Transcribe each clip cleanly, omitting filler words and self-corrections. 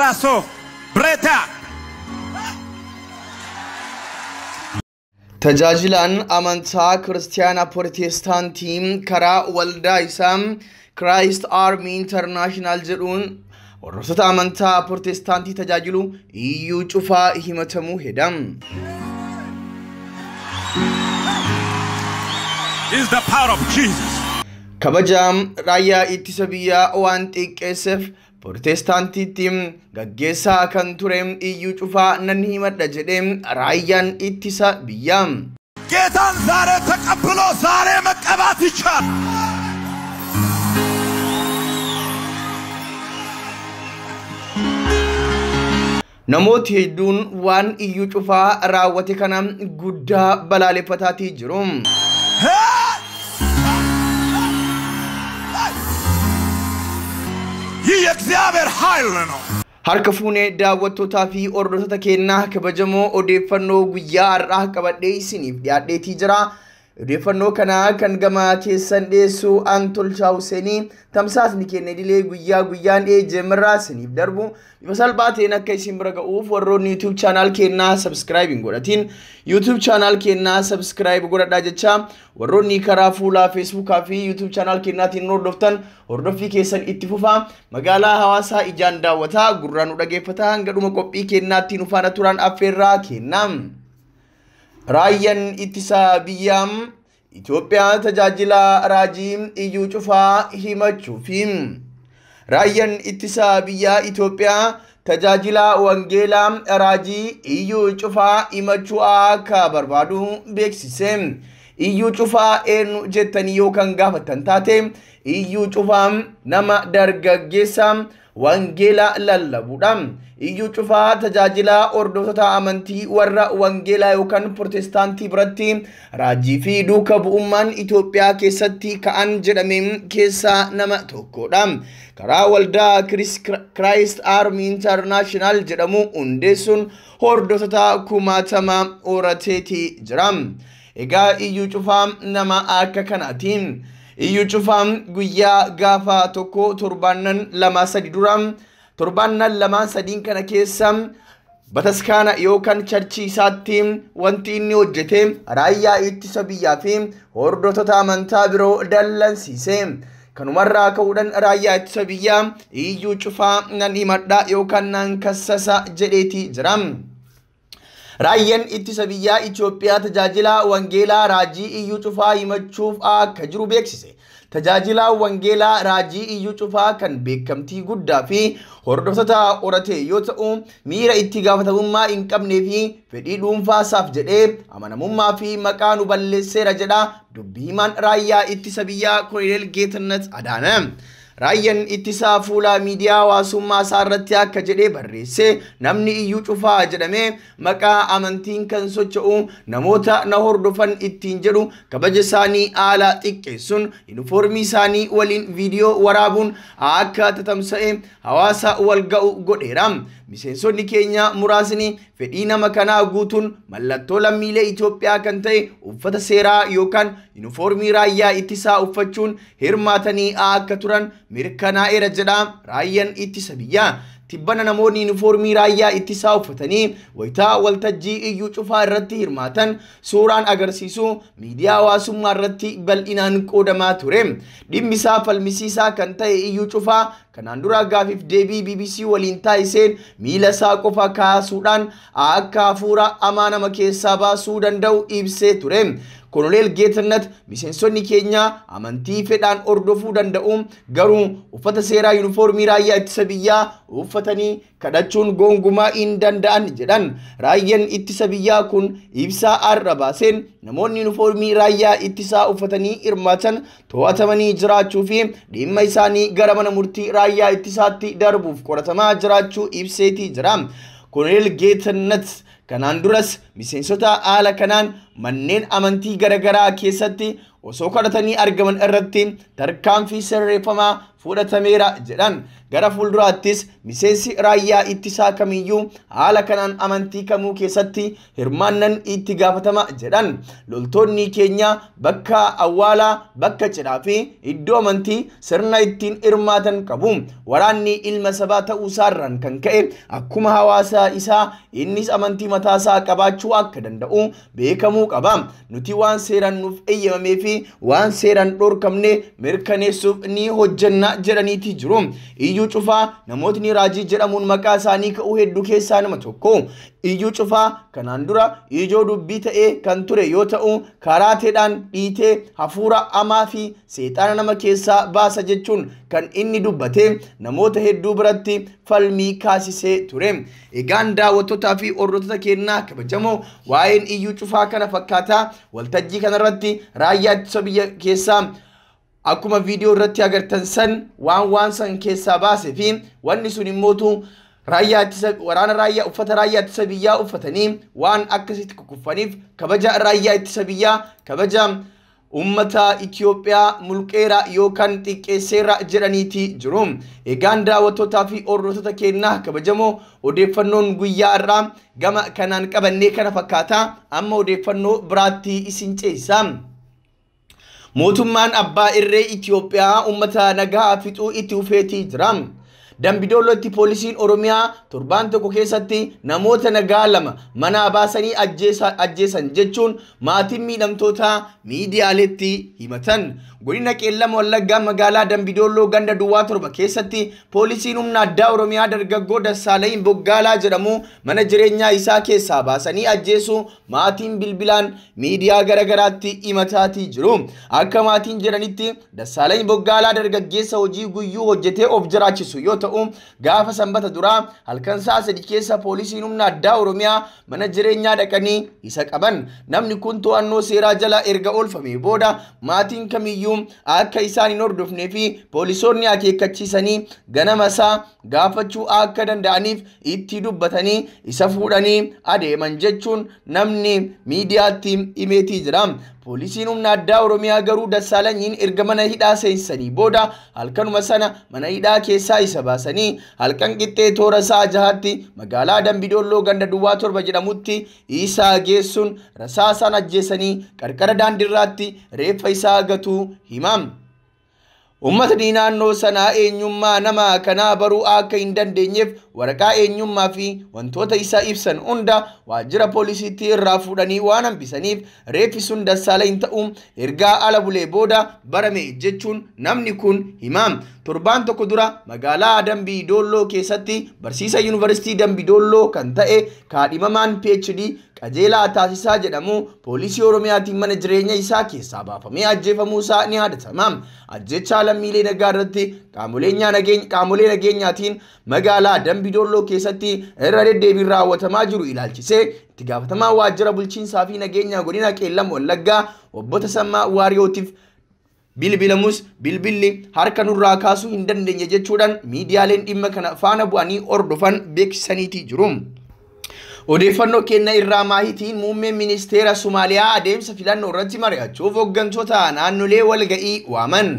Braso Breta. Tajaajilaan amantaa Kiristaanaa Pirootestaantii karaa waldaa isaa Christ Army International jedhuun hordoftoota amantaa Pirootestaantii tajaajilu Iyyuu Cufaa himatamuu heda. Is the power of Jesus. Kabaja raayyaa ittisa biyyaa waan xiqqeesseef Pirootestaantiitti gaggeessaa kan ture Iyyuu Cufaa nan himadha jedhee raayyaan ittisa biyyaa. ጌታን ዛሬ ተቀብሎ ዛሬ መቀባት ይቻላል። Namooti hedduun waan Iyyuu Cufaa raawwate kana guddaa balaaleffataatii jiru. ይህ የእግዚአብሔር ኃይል ነው። Harka fuunee daawwattootaa fi hordoftoota keenyaa kabajamoo odeeffannoo guyyaa har'aa qabadhee isiniif dhiyaadheetii jira. Odeeffannoo kana kan gama keessan dhiyeessu an Tolchaa Huseenii. Tamsaasni keenya idilee guyyaa guyyaan eejjemirraa isiniif darbu bifa salphaa ta'een akka isin bira ga'uuf warroonni YouTube channel keenyaa subscribe hin godhatin YouTube channel keenyaa subscribe godhadhaa jecha warroonni karaa fuula Facebookaa fi YouTube channel keenyaatiin hordoftan hordoffii keessan itti fufaa. Magaalaa hawaasaa ijaan daawwataa gurraan nu dhageeffataa hanga dhuma qophii keenyaatti nu faana turan affeerraa kennaa. Raayyaan ittisa biyyaa Itoophiyaa tajaajila raajii Iyyuu Cufaa himachuu fi raayyaan ittisa biyyaa Itoophiyaa tajaajila wangeelaa raajii Iyyuu Cufaa himachuu akka barbaadu beeksise. Iyyuu Cufaa eenyu jettanii yoo kan gaafattan taate Iyyuu Cufaa nama dargaggeessa wangeela lallabuudha. Iyyuu Cufaa tajaajila hordoftoota amantii warra wangeelaa yookaan Pirootestaantii biratti raajii fi duuka bu'ummaan Itoophiyaa keessatti ka'an jedhameen keessaa nama tokkodha. Karaa waldaa Christ Army International jedhamu hundeessuun hordoftoota kumaatama horateeti jira. Egaa Iyyuu Cufaa nama akka kanaati. Iyyuu Cufaa guyyaa gaafa tokko torbaannan lama sadi dura torbaannan lamaan sadiin kana keessa bataskaana yookaan charchii isaatti wanti inni hojjete raayyaa ittisa biyyaa fi hordoftoota amantaa biroo dallansiise. Kanumarraa ka'uudhaan raayyaa ittisa biyyaa Iyyuu Cufaa nan himadha yookaan nan kassasa jedheeti jira. Raayyaan ittisa biyyaa Itoophiyaa tajaajila wangeelaa raajii Iyyuu Cufaa himachuuf akka jiru beeksise. Tajaajila wangeelaa raajii Iyyuu Cufaa kan beekamtii guddaa fi hordoftoota horate yoo ta'u miira itti gaafatamummaa hin qabnee fi fedhii dhuunfaasaaf jedhee amanamummaa fi maqaa nu balleesseera jedha dubbii himaan raayyaa ittisa biyyaa Koloneel Geetannat Adaana. Raayyaan ittisaa fuula miidiyaa hawaasummaa isaa irratti akka jedhee barreesse namni Iyyuu Cufaa jedhamee maqaa amantiin kan socho'u namoota na hordofan ittiin jedhu kabaja isaanii haala xiqqeessuun yuunifoormii isaanii waliin viidiyoo waraabuun akka tatamsa'e hawaasa wal ga'u godheera. Miseensonni keenya muraasni fedhii nama kanaa guutuun mallattoo lammiilee Itoophiyaa kan ta'e uffata seeraa yookaan yuunifoormii raayyaa ittisaa uffachuun hirmaatanii akka turan mirkanaa'eera jedha raayyaan ittisa biyyaa. Tibbana namoonni yuunifoormii raayyaa ittisaa uffatanii wayitaa waltajjii Iyyuu Cufaa irratti hirmaatan suuraan agarsiisu miidiyaa hawaasummaa irratti bal'inaan qoodamaa ture. Dhimmi isaa falmisiisaa kan ta'e Iyyuu Cufaa kanaan dura gaafiif deebii BBC waliin taasiseen miila isaa qofa kaasuudhaan akka hafuura hamaa nama keessaa baasuu danda'u ibsee ture. Koloneel Geetannat miseensonni keenya amantii fedhaan hordofuu danda'u garuu uffata seeraa yuunifoormii raayyaa ittisa biyyaa uffatanii kadhachuun gonkumaa hin danda'an jedhan. Raayyaan ittisa biyyaa kun ibsaa har'a baaseen namoonni yuunifoormii raayyaa ittisaa uffatanii hirmaatan to'atamanii jiraachuu fi dhimma isaanii gara mana murtii raayyaa ittisaatti darbuuf qoratamaa jiraachuu ibseetii jira. Koloneel Geetannat kanaan duras miseensota haala kanaan manneen amantii garaagaraa keessatti osoo kadhatanii argaman irratti tarkaanfii sirreeffamaa fudhatameera jedhan. Gara fuulduraattis miseensi raayyaa ittisaa kamiyyuu haala kanaan amantii kamuu keessatti hirmaannan itti gaafatama jedhan. Loltoonni keenya bakka awwaalaa, bakka cidhaa fi iddoo amantii sirna ittiin hirmaatan qabu. Waraanni ilma sabaa ta'uu isaarraan kan ka'e akkuma hawaasa isaa innis amantii mataasaa qabaachuu akka danda'u beekamuu qaba. Nuti waan seeraan nuuf eeyyamamee fi waan seeraan dhorkamne mirkaneessuuf ni hojjenna jedhaniiti jiru. Iyyuu Cufaa namootni raajii jedhamuun maqaa isaanii ka'uu hedduu keessaa nama tokko. Iyyuu Cufaa kanaan dura ijoo dubbii ta'ee kan ture yoo ta'u karaateedhaan dhiitee hafuura amaa fi seexana nama keessaa baasa jechuun kan inni dubbate namoota hedduu biratti falmii kaasisee ture. Egaan daawwattootaa fi hordoftoota keenyaa kabajamoo, waa'een Iyyuu Cufaa kana fakkaataa. Waltajjii kanarratti raayyaa ittisa biyya keessaa akkuma viidiyoo irratti agartan san waan san keessaa baase fi wanni sun immootu raayyaa ittisa waraana raayyaa uffata raayyaa ittisa biyyaa uffatanii waan akkasitti kukuffaniif kabaja raayyaa ittisa biyyaa, kabaja ummata Itoophiyaa mulqeera yookaan xiqqeesseera jedhaniiti jiru. Egaan daawwattootaa fi hordoftoota keenyaa kabajamoo, odeeffannoon guyyaa irraa gama kanaan qabannee kana fakkaata. Amma odeeffannoo biraatti isin ceessa. Mootummaan abbaa irree Itoophiyaa uummata nagaa fixuu itti fufeetii jira. Dambidoolotti poolisiin Oromiyaa torbaan tokko keessatti namoota nagaa 2 manaa baasanii ajjeesan jechuun maatiin miidhamtootaa miidiyaaleetti himatan. Godina Qeellama Wallaggaa magaalaa Dambidooloo ganda Duwwaa 7 keessatti poolisiin humna addaa Oromiyaa dargaggoo Dassaaleeny Boggaalaa jedhamu mana jireenyaa isaa keessaa baasanii ajjeesuu maatiin bilbilaan miidiyaa garaagaraatti himataatii jiru. Akka maatiin jedhanitti Dassaaleeny Boggaalaa dargaggeessa hojii guyyuu hojjetee of jiraachisu yoo ta'u gaafa sanbata duraa halkan sa'a 3 keessa poolisiin humna addaa Oromiyaa mana jireenyaa dhaqanii isa qaban. Namni kun to'annoo seeraa jala erga oolfamee booda maatiin kamiyyuu akka isaan hin hordofnee fi poolisoonni akeekkachiisanii ganama isaa gaafachuu akka danda'aniif itti dubbatanii isa fuudhanii adeeman jechuun namni miidiyaatti himeetii jira. Poolisiin humna addaa Oromiyaa garuu Dassaalenyiin erga mana hidhaa seensanii booda halkanuma sana mana hidhaa keessaa isa baasanii halkan qixxee toora sa'a 6tti magaalaa Dambidolloo ganda Duwwaa 7 jedhamutti isaa geessuun rasaasaan ajjeesanii qarqara daandiirraatti reeffa isaa gatuu himam. Uummatni naannoo sanaa eenyummaa nama kanaa baruu akka hin dandeenyeef waraqaa eenyummaa fi wantoota isa ibsan hunda waajjira poolisiitti irraa fuudhanii waan hambisaniif reeffi sun Dassaaleny ta'uu ergaa ala bulee booda barame jechuun namni kun himam. Torbaan tokko dura magaalaa Dambidolloo keessatti barsiisa yuunivarsiitii Dambidolloo kan ta'e kaadhimamaan PhD Qajeelaa Taasisaa jedhamu poolisii Oromiyaatiin mana jireenya isaa keessaa baafamee ajjeefamuu isaa ni yaadatama. Ajjechaa lammiilee nagaa irratti qaamolee nageenyaatiin magaalaa Dambidolloo keessatti irra deddeebiin raawwatamaa jiru ilaalchisee itti gaafatamaa waajjira bulchiinsaa fi nageenyaa godina Qeellam Wallaggaa obbo Tasammaa Waariyootiif bilbilamus bilbilli harka nurraa kaasuu hin dandeenye jechuudhaan miidiyaaleen dhimma kana faana bu'anii hordofan beeksisaniitii jiru. Odeeffannoo kenna irraa maahitiin muummeen ministeera Somaaliyaa adeemsa filannoo irratti mari'achuuf hooggantoota naannolee walga'ii waaman.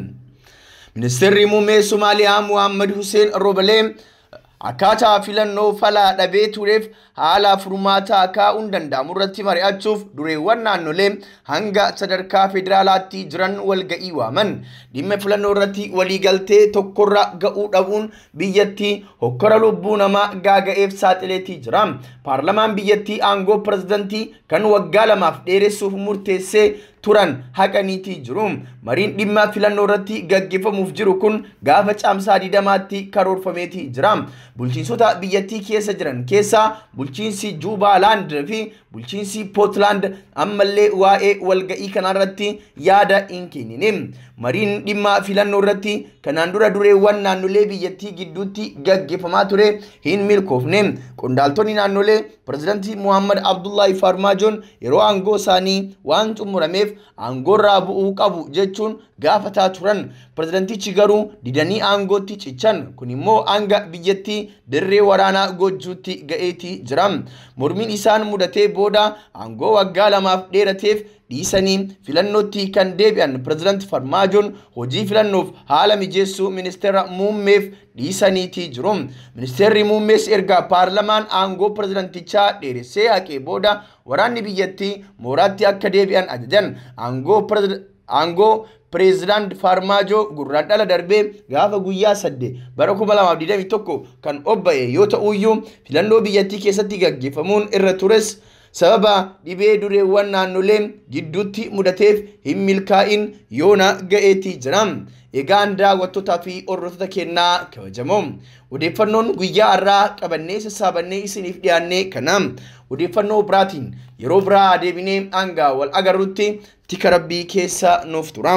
Ministeerri muummee Somaaliyaa Muhammad Hussein Robalee akkaataa filannoo falaa dhabee tureef haala furmaataa kaa'uun danda'amu irratti mari'achuuf dureewwan naannolee hanga sadarkaa federaalaatti jiran walga'ii waaman. Dhimma filannoo irratti waliigaltee tokkorra ga'uu dhabuun biyyattii hokkora lubbuu namaa gaaga'eef saaxileetii jira. Paarlamaan biyyattii aangoo pirezidantii kan waggaa 2 dheeressuuf murteessee turan haqaniitii jiru. Mariin dhimma filannoo irratti gaggeeffamuuf jiru kun gaafa caamsaa 20tti karoorfameetii jira. Bulchiinsota biyyattii keessa jiran keessaa bulchiinsi Juubaaland fi bulchiinsi Pootland ammallee waa'ee walga'ii kanarratti yaada hin kennine. Mariin dhimma filannoo irratti kanaan dura dureewwan naannolee biyyattii gidduutti gaggeeffamaa ture hin milkoofne. Qondaaltonni naannolee pirezidantii Muhammad Abdullahi Farmaajoon yeroo aangoo isaanii waan xumurameef aangoorraa bu'uu qabu jechuun gaafataa turan. Pirezidantichi garuu didanii aangootti cichan. Kun immoo hanga biyyattii dirree waraanaa gochuutti ga'eetii jira. Mormiin isaan mudatee booda booda aangoo waggaa 2 dheerateef dhiisanii filannootti kan deebi'an pirezidaanti Farmaajoon hojii filannoof haala mijeessuu ministeera muummeef dhiisaniitii jiru. Ministeerri muummees erga paarlamaan aangoo pirezidaantichaa dheeressee haqee booda waraanni biyyattii mooraatti akka deebi'an ajajan. Aangoo pireezidaant Farmaajoo gurraandhala darbee gaafa guyyaa 8 bara 2021 kan obba'e yoo ta'uyyuu filannoo biyyattii keessatti gaggeeffamuun irra tures sababa dhibee dureewwan naannolee gidduutti mudateef hin milkaa'in yoona ga'eetii jira. Egaan daawwattootaa fi hordoftoota kennaa kabajamoo odeeffannoon guyyaa har'aa qabannee sassaabannee isiniif dhiyaanne kana odeeffannoo biraatiin yeroo biraa deebinee hanga wal agarrutti tika rabbii keessa nuuf tura.